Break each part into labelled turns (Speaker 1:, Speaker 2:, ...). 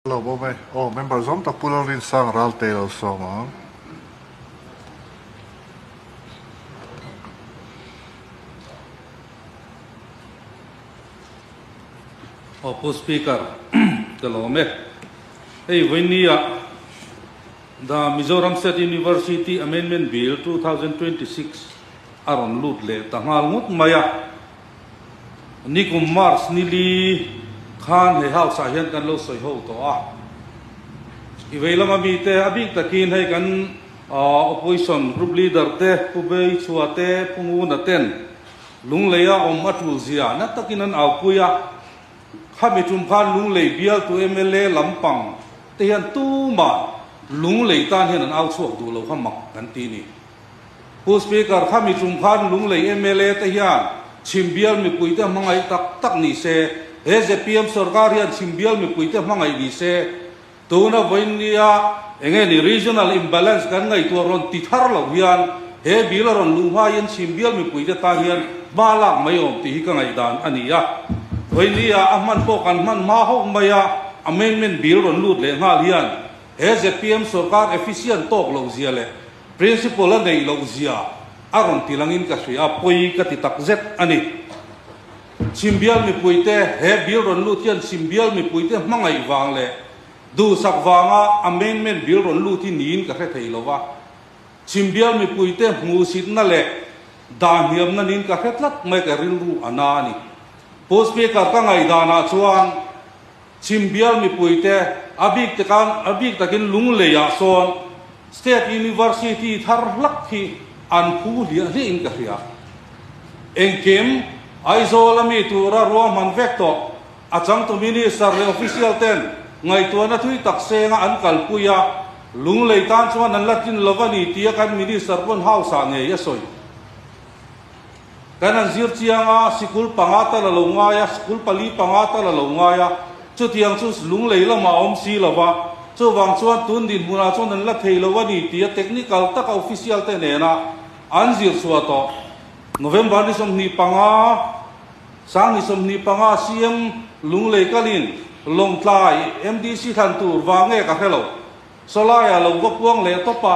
Speaker 1: Lo bawm e. Aw member zawng tak Pu Lalrinsang Ralte lo sawm ang.
Speaker 2: Aw Pu Speaker ka lawm e. Hei vawinia The Mizoram State University Amendment Bill 2026 a rawn lut leh ta nghal ngawt mai a. Nikum March nili khan he house ah hian kan lo sawi ho tawh a, i vei lama mite a bik takin hei kan opposition group leader te Pu Beichhua te Pu Nguna ten Lunglei a awm a tul zia na takin an aupui a, khami tum khan Lunglei bialtu mla lampang te hian tumah Lunglei tan hian an au chhuak duh lo kha mak kan ti ni. Pu Speaker, khami tum khan Lunglei mla te hian Chhimbial mipuite hmangaih tak tak ni se, he zpm sorkar hian Chhimbial mipuite hmangaih ni se, tuna vawiinnia enge ni regional imbalance kan ngaihtuah rawn ti thar loh hian he bill a rawn luh hmain Chhimbial mipuite tan hian hma lak mai awm tih hi ka ngaihdan a ni a. Vawiinnia a hman pawh kan hman hma hauh mai a, amendment bill rawn lut leh nghal hian he zpm sorkar efficient tawk loh zia leh Principal a neih loh zia a rawn ti langin ka hria a, pawi ka ti tak zet a ni. Chhimbial mipuite, he bill rawn lut hian chhimbial mipuite hmangaih vang leh duhsak vanga amendment bill rawn lut hi niin ka hre thei lo va. Chhimbial mipuite hmuhsitna leh dahniamna niin ka hre tlat mai ka rilru a na a ni. Pu Speaker, ka ngaihdanah chuan Chhimbial mipuite a bik takan a bik takin Lungleiah sawn State University thar hlak hi an phu hliah hliahin ka hria. Engkim Aizawl a mi tura ruahman vek tawh a changtu Minister leh Official ten ngaihtuahna thui tak senga an kalpui a, Lunglei tan chuan an la tlin lo a ni tia kan Minister pawn House ah ngei a sawi. Kan han zir chiang a, sikul panga tal a lo ngai a, sikul pali panga tal a lo ngai a, chutiang chu lunglei lamah a awm si lo va, chuvang chuan tun dinhmunah chuan an la thei lo a ni tia technical taka official te nena an zir chhuah tawh. November ni 25, sang ni 25 CM lunglei kalin Lawngtlai MDC thlan tur vang nge ka hre lo, Sawlaia lo va puang leh tawp a,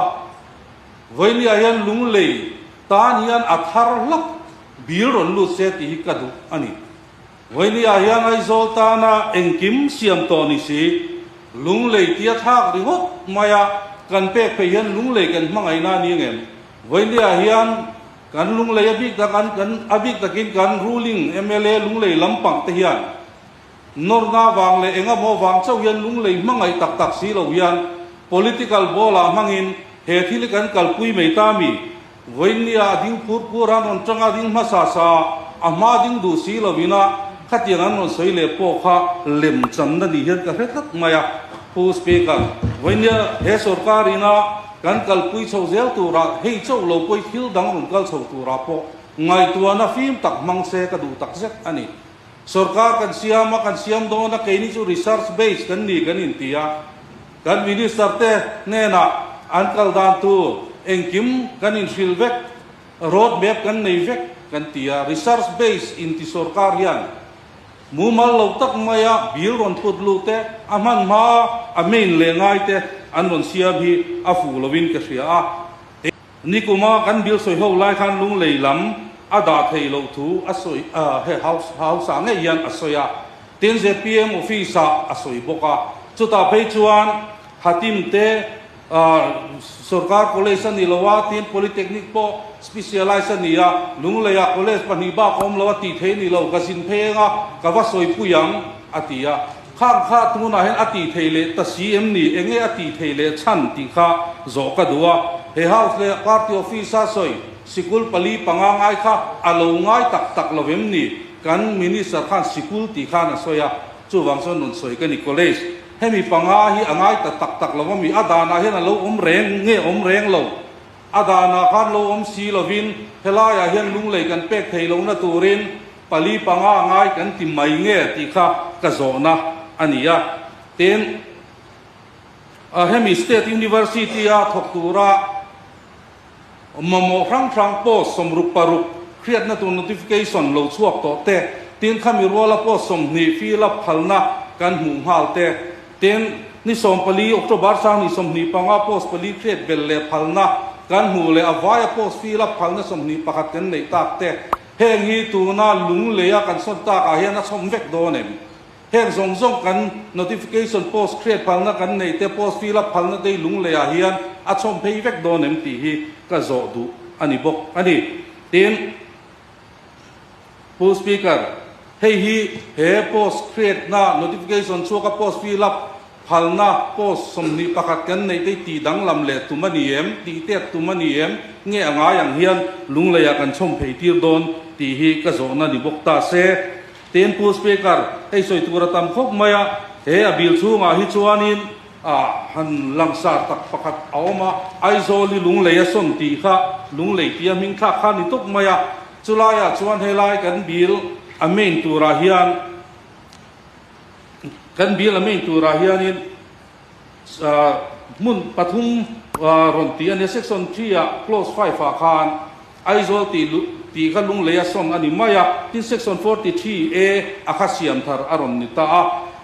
Speaker 2: Vawinia hian lunglei Tan hian a thar hlak bil rawn lut se tih hi ka duh a ni. Vawinia hian Aizawl tana engkim siam tawh ni si, lunglei tia thlak ringawt maia kan pek phei hian lunglei kan hmangaihna a ni ang em? Vawinia hian kan lunglei a bik tak an kan a bik takin kan ruling mla lunglei lampang te hian nawrna vang leh engemaw vang chauh hian lunglei hmangaih tak tak si lo hian political ball ah hmangin He thil hi kan kalpui mai ta mi? Vawiinnia a ding phur phur an rawn tang a, ding hmasa sa a hma ding duh si lo ina khatiang an rawn sawi leh pawh kha lem channa ni hian ka hre tlat mai a. Pu Speaker, vawiinnia he sorkar ina kan kalpui chho zel turah hei chauh lo pawh hi thil dang rawn kal chho turah pawh ngaihtuahna fim tak hmang se ka duh tak zet a ni. Sorkar kan siam a, kan siam dawn a, keini chu research base kan ni kan inti a. Kan Minister te hnenah an kal dan tur engkim kan inhrilh vek, road map kan nei vek kan ti a, research base inti sorkar hian mumal lo tak maia bill rawn put luh te, a hman hma a main leh ngai te an rawn siam hi a fuh lovin ka hria a. Nikuma kan bill sawi ho lai khan Lunglei lam a dah theih loh thu a sawi he house house ah ngei hian a sawi a, tin zpm office ah a sawi bawk a, chutah phei chuan Hatim te sorkar college a ni lo a, tin polytechnic pawh specialise a ni a, Lunglei ah college pahnih bak a awm lo a tih theih a ni lo, ka zin phei eng a, ka va sawi pui ang a ti a, khang kha tunah hian a tih theih leh ta si em ni, enge a tih theih leh chhan tih kha zawh ka duh a, he house leh party office a sawi sikul pali panga ngai kha a lo ngai tak tak lo em ni, kan minister khan sikul tih khan a sawi a, chuvang chuan rawn sawi ka ni college hemi panga hi a ngai ta tak tak lo ami, a danah hian a lo awm reng nge awm reng lo, a danah khan lo awm si lovin helaiah hian lunglei kan pek thei lohna turin pali panga ngai kan ti mai nge tih kha ka zawhna a ni a, tin hemi state university a thawk tura Mamawh hrang hrang post 66 hriatna tur notification lo chhuak tawh te, tin khami ruala post 20 fill up phalna kan hmuh nghal te. Tin, ni 14 October 2025 post pali create bel leh phalna kan hmuh leh a vaia post fill up phalna 21 kan neih tak te heng hi tuna Lunglei a kan sawn tak ah hian a chhawm vek dawn em? Heng zawng zawng kan notification post create phalna kan neih te post fill up phalna te hi Lunglei ah hian a chhawm phei vek dawn em tih hi ka zawh duh a ni bawk a ni. Tin, Pu Speaker, hei hi he post create na notification chhuak a post fill up phalna post 21 kan neih te hi tih danglam leh tum a ni em, tih tet tum a ni em, nge a ngai ang hian Lunglei ah kan chhawm phei tir dawn tih hi ka zawhna ni bawk ta se. Tin, Pu Speaker, hei sawi tur a tam khawp mai a, he a bil chhungah hi chuanin a han langsar tak pakhat a awm a, Aizawl hi Lunglei a sawn tih kha Lunglei tia hming thlak kha a ni tawp mai a, chulaiah chuan helai kan bil a main turah hian kan bil a main turah hianin hmun pathum rawn tih a nia, section 3 ah clause 5 ah khan Aizawl tih tih kha Lunglei a sawn a ni mai a, tin section 43 A a kha siam thar a rawn ni ta a,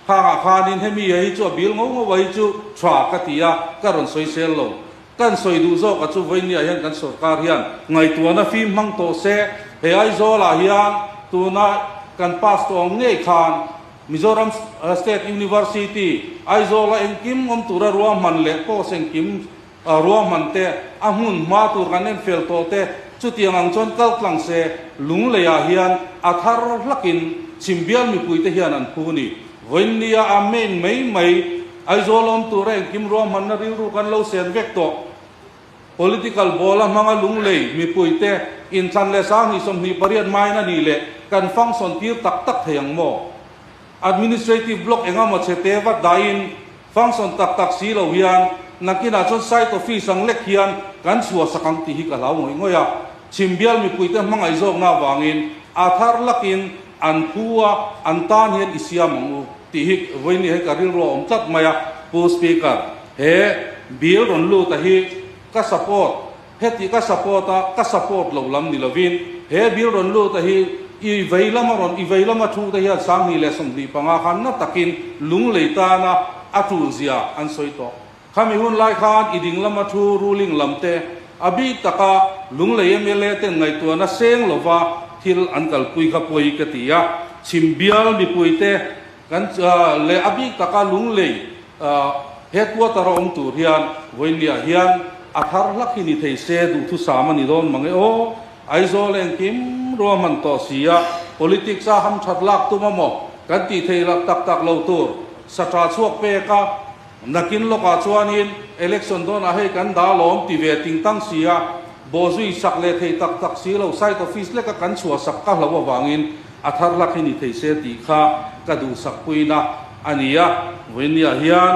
Speaker 2: khangah khanin hemi a hi chu a bil ngo ngo a hi chu tha ka ti a, ka rawn sawi sel lo. Kan sawi duh zawk a chu vawinia hian kan sorkar hian ngaihtuahna fim hmang tawh se, he Aizawl ah hian tuna kan pass tawh ang ngei khan Mizoram State University Aizawl a engkim awm tura ruahman leh post engkim Ruahman te, a hmun hma tur kan en fel tawh te, chutiang ang chuan kal tlang se Lunglei ah hian a thar hlakin Chhimbial mipui te hian an phu ni. Vawiinnia a main mai mai Aizawl awm tura engkim ruahmanna rilru kan lo sen vek tawh. Political ball a hmanga Lunglei mipui te inthlan leh 2028 main a nih leh kan function tir tak tak thei ang maw? Administrative block engamaw chhe te vat dahin function tak tak si lo hian nakinah chuan site office ang lek hian kan chhuah sak ang tih hi ka hlau ngawih ngawih a. Chhimbial mipuite hmangaih zawkna avangin a thar lakin an phu a, an tan hian i siam ang u tih hi vawiin hi ka rilru a awm tlat mai a. Pu Speaker, he bill rawn lut a hi ka support, heti ka support a, ka support lo lam ni lovin he bill rawn lut a hi i vei lama rawn i vei lama thu te hian 2025 khan na takin Lunglei tana a tul zia an sawi tawh. Khami hun lai khan i ding lama thu ruling lam te a bik taka Lunglei mla ten ngaihtuahna seng lova thil an kalpui kha pawi ka ti a. Chhimbial mipui te kan leh a bik taka Lunglei headquarter a awm tur hian vawiinniah hian a thar hlak hi ni thei se duhthusam a ni dawn mang e aw. Aizawl engkim ruahman tawh si a, politics a hamthat lak tum a maw kan tih theih lak tak tak lo tur sa tha chhuak pek a, nakin lawkah chuanin election dawnah hei kan dah lawm ti ve ting tang si a, bawhzui sak leh thei tak tak si lo site office leka kan chhuah sak ka hloh avangin a thar hlak hi ni thei se tih kha ka duhsak puina a ni a, vawiinniah hian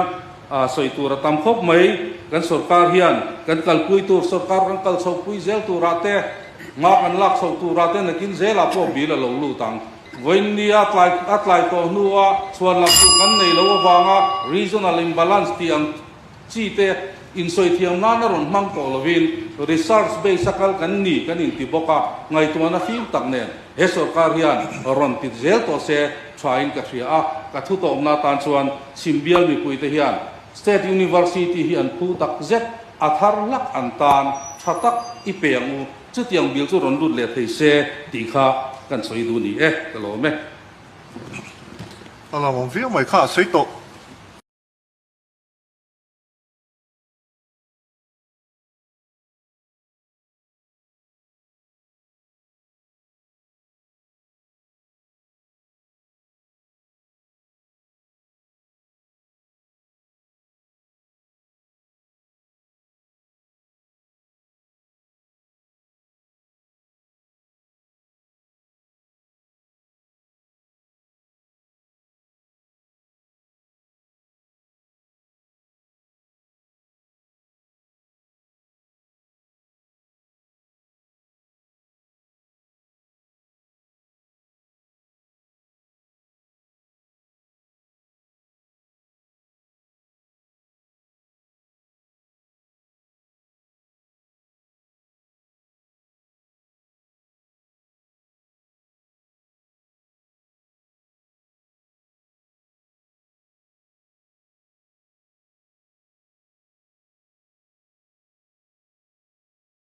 Speaker 2: sawi tur a tam khawp mai. Kan sorkar hian kan kalpui tur sorkar kan kal chho pui zel turah te, hma kan lak chhoh turah te nakin zelah pawh bil a lo lut ang. Vawiinni a tlai a tlai tawh hnua chhuan lam tur kan nei lo avanga regional imbalance tih ang chi te insawi thiam nan a rawn hmang tawh lovin research base a kal kan ni kan inti bawk a, ngaihtuahna fim tak nen he sorkar hian rawn tit zel tawh se thain ka hria a, ka thu tawpna atan chuan Chhimbial mipuite hian State University hi an phu tak zet, a thar hlak an tan tha tak i pe ang u, chutiang bil chu rawn lut leh thei se tih kha kan sawi duh ni e, ka lawm e.
Speaker 1: A lawmawm viau mai kha a sawi tawh.